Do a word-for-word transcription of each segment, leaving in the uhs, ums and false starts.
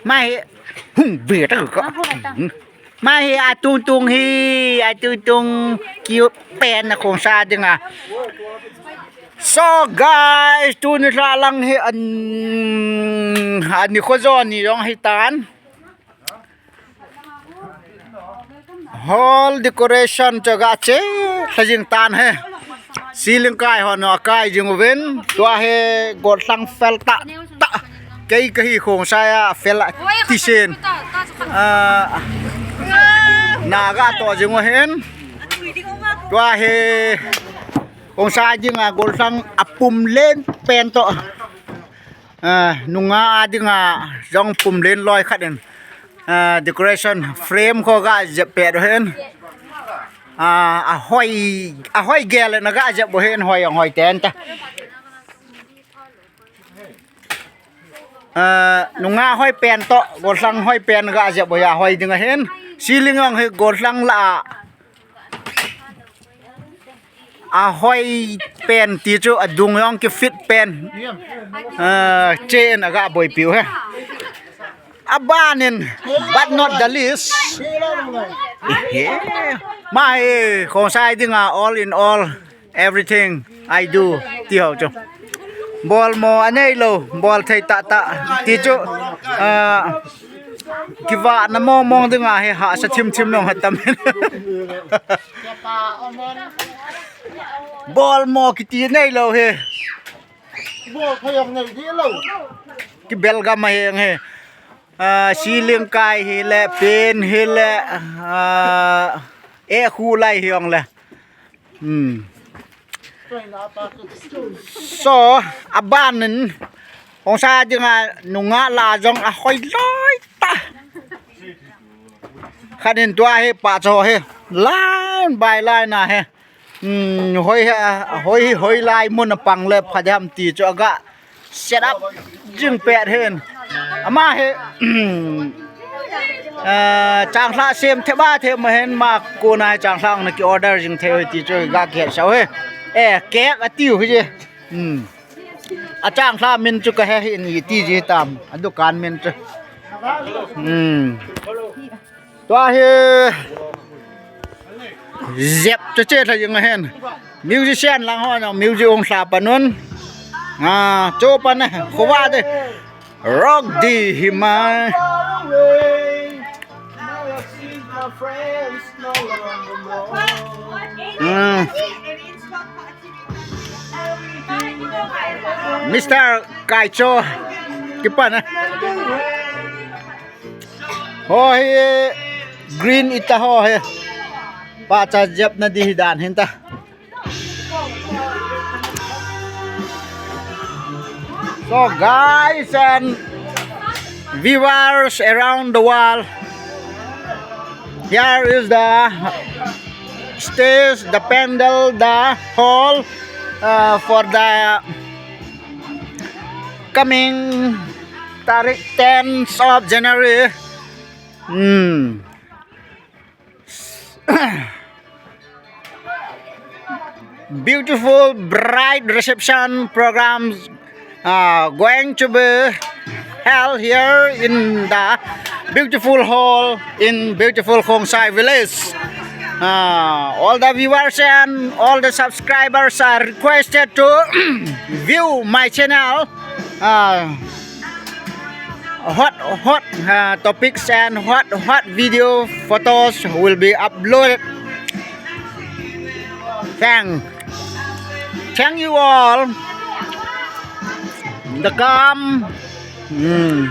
Mai hung beta ko. Mai atungtung hi, atungtung kiu pen na kongsa dinga. So guys, tuni lalang hi an ani khojon ni yong hitan. Hall decoration chaga che lajing tan he. Ceiling kai hono kai jing uvin tua he gotlang fel ta ta. Kei kahi khongsa ya fel tisen. Ah, naga to jing uhin. Tua he khongsa jing a gotlang apum len pen to. Ah, nunga ading a jong pum len loi khat in. Ah, decoration frame ko ga jep pet hen. Ah, ahoi, ahoi gel na ga jep bo hen hoi ang hoi ten ta. Ah, nunga hoi pen to, gotlang hoi pen ga jep bo ya hoi ding hen. Ceiling ang he gotlang la. Ahoi pen ti chu adung yong ke fit pen. Ah, chain aga boi piu he. Abanin, but not the least. He. Mai khongsa ding a all in all, everything I do. Ti ho chu. Bol mo anei lo, bol thei ta ta. Ti chu. Ah, kiva na mong mong ding a he ha sa thim thim nong ha tam. Bol mo kiti nei lo he. Bol khayang nei di lo. Ki belgam aheng he. Ah, ceiling kai hi le, pen hi le, ah, e khu lai hi ong le. Hmm. So, abanin, ong sa jing a nunga la jong ahoi loi ta. Khanin tua he pa cho he. Line by line a he. Hmm, hoi ha, hoi, hoi lai mun apang le phadam ti cho aga set up jing pet hen. Ama he, eh, changla sem theba the ma hen ma ko na changla na ki order jing the hoi ti cho ga ke sa he. Eh, cake atiu he je. Hmm. Achangla min chu ka he hin i ti ji tam. Adukan min chu. Hmm. Tua hi zep che che tha jing ahen. Musician lang ho na music ong sa panun. Ah, cho pan eh, khowa de. Rock di himai. Hmm. Mister Kaicho. Kipan eh. Ho hi green ita ho he. Pacha jep na di hidan hinta. So guys and viewers around the world, here is the stage, the pandal, the hall, uh, for the coming tarik tenth of January. Hmm. Beautiful bride reception programs are going to be held here in the beautiful hall in beautiful Khongsai village. Uh, all the viewers and all the subscribers are requested to view my channel. Uh, hot, hot, uh, topics and hot, hot video photos will be uploaded. Thank, thank you all. The calm, mm,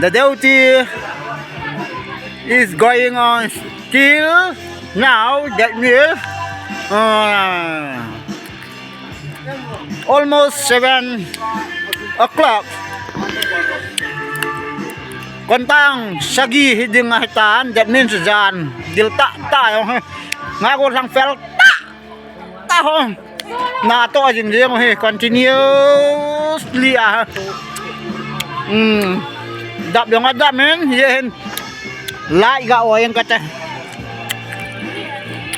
the duty is going on till now. That means, uh, almost seven o'clock. Kontang sagi hiding ahitan, that means jan dil ta ta yong he. Nga ko sang fel ta ta ho. Na to ajing jing he continuously ah. Hmm. Dap yong adap men ye hen. Lai ga o yang kata.